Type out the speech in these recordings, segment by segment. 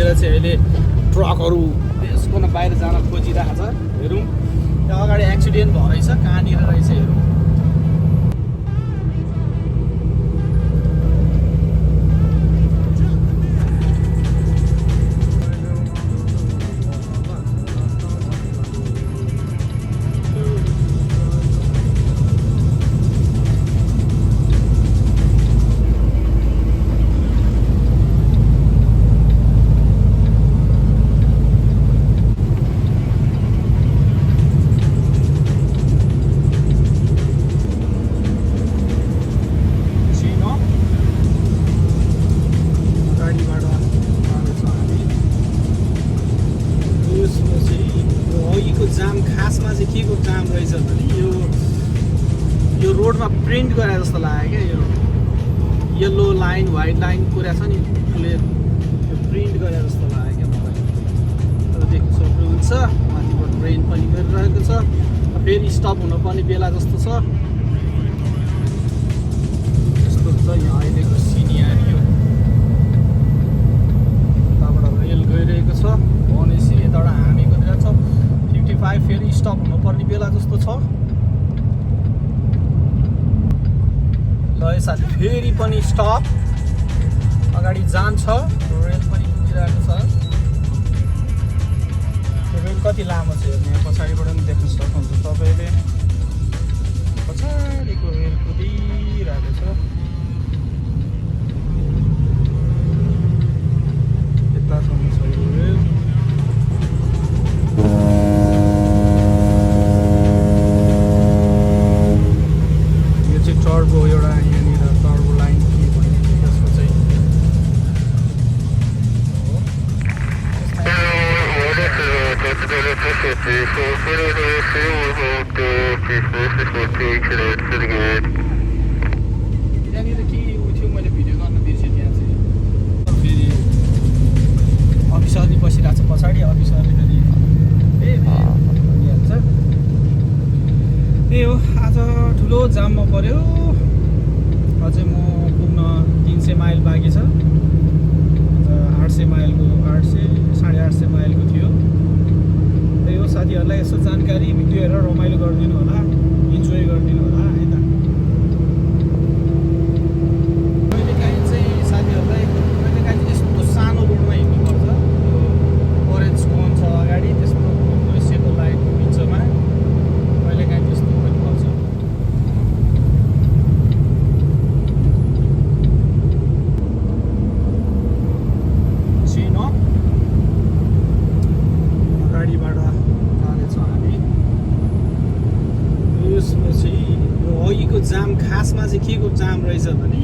लिएर चाहिँ अहिले ट्रकहरू यसको न बाहिर जान खोजिरहेको छ। हेरौँ त्यहाँ अगाडि एक्सिडेन्ट भयो रहेछ, कहाँनिर रहेछ हेरौँ। जाम खासमा चाहिँ के को जाम रहेछ भने यो रोडमा प्रिन्ट गरे जस्तो लाग्यो क्या। यो येल्लो लाइन व्हाइट लाइन कुरा छ नि, उसले यो प्रिन्ट गरे जस्तो लाग्यो क्या मलाई। तर देख्नु सक्नुहुन्छ माथिबाट रेन पनि गरिरहेको छ, फेरि स्टप हुनुपर्ने बेला जस्तो छ। यस्तो छ यहाँ अहिलेको सिनियरी हो। यताबाट रेल गइरहेको छ भनेपछि यताबाट हामी गइरहेको छ 55 फेरि स्टप हुनुपर्ने बेला जस्तो छ। ल साथी फेरि पनि स्टप, अगाडि जान्छ, रेल पनि कुदिरहेको छ। रेल कति लामो छ हेर्ने, पछाडिबाट पनि देख्न सक्नुहुन्छ तपाईँले। पछाडिको रेल कुदिरहेको छ, यतासम्म छ यो रेल। टर्बो एउटा यहाँनिर टर्बो लाइन के भन्ने त्यसको चाहिँ त्यहाँनिर के उ थियो, मैले भिडियो गर्न बिर्सेँ। त्यहाँ चाहिँ फेरि अफिसरले बसिरहेको छ पछाडि, अफिसरले फेरि भनिहाल्छ। त्यही हो, आज ठुलो जाममा पऱ्यो। अझै म पुग्न 300 माइल बाँकी छ। 800 माइलको 800-850 माइलको थियो। त्यही हो, साथीहरूलाई यसो जानकारी भिडियो हेरेर रमाइलो गरिदिनु होला, इन्जोय गरिदिनु होला है त। कहिलेकाहीँ चाहिँ साथीहरूलाई कहिलेकाहीँ यस्तो सानो रोडमा हिँड्नुपर्छ। ओरेन्ज कोन छ अगाडि, त्यस्तो सेतो लाइनको बिचमा कहिलेकाहीँ त्यस्तो पनि पर्छ। अगाडिबाट जानेछौँ हामी। यसमा चाहिँ यो अघिको जाम खासमा चाहिँ के को जाम रहेछ भने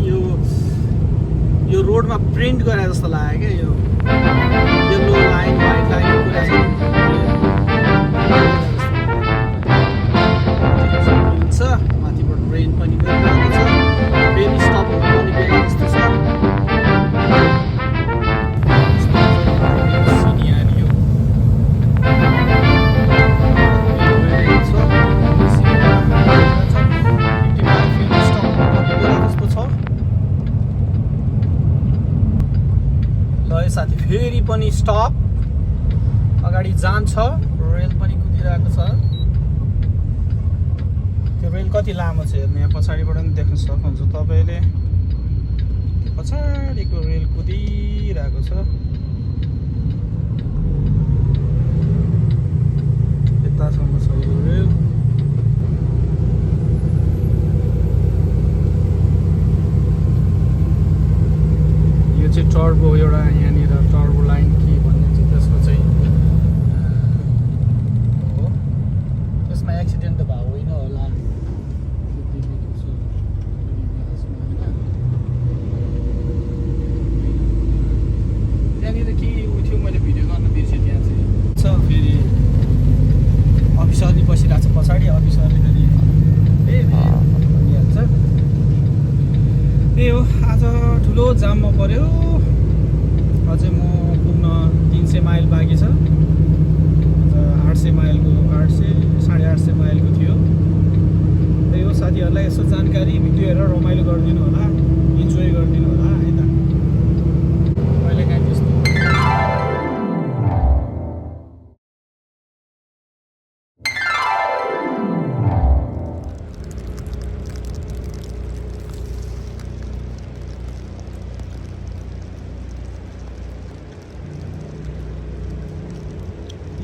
यो रोडमा प्रिन्ट गरे जस्तो लाग्यो क्या। यो येल्लो लाइन व्हाइट लाइनको कुरा छ नि, माथिबाट रेन पनि गरिरहेको छ, फेरि स्टप हुनुपर्ने बेला जस्तो छ। सिनियरी हो। ल साथी फेरि पनि स्टप, अगाडि जान्छ, रेल पनि कुदिरहेको छ। त्यो रेल कति लामो छ हेर्ने, यहाँ पछाडिबाट पनि देख्न सक्नुहुन्छ तपाईँले। पछाडिको रेल कुदिरहेको छ, यतासम्म छ यो रेल। यो चाहिँ टर्बो एउटा यहाँनिर टर्बो लाइन के भन्ने चाहिँ त्यसको चाहिँ हो। त्यसमा एक्सिडेन्ट त भएको होइन होला। त्यहाँनिर के उ थियो, मैले भिडियो गर्न बिर्सेँ। त्यहाँ चाहिँ छ फेरि अफिसरले बसिरहेको छ पछाडि, अफिसरले फेरि भनिहाल्छ। त्यही हो, आज ठुलो जाममा पऱ्यो। अझै म पुग्न 300 माइल बाँकी छ। 800 माइलको 800-850 माइलको थियो। त्यही हो, साथीहरूलाई यसो जानकारी भिडियो हेरेर रमाइलो गरिदिनु होला, इन्जोय गरिदिनु होला है त। कहिलेकाहीँ त्यस्तो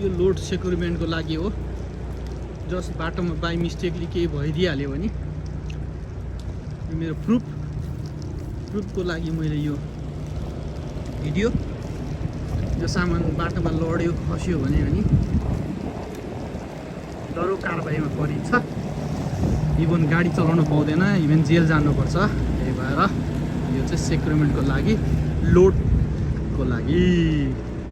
यो लोड सेक्युरिमेन्टको लागि हो। जस्ट बाटोमा बाई मिस्टेकली केही भइदिइहाल्यो भने यो मेरो प्रुफको लागि मैले यो भिडियो, यो सामान बाटोमा लड्यो खस्यो भने डरो कारबाहीमा परिन्छ। इभन गाडी चलाउन पाउँदैन, इभन जेल जानुपर्छ। त्यही भएर यो चाहिँ सेक्युरिमेन्टको लागि, लोडको लागि।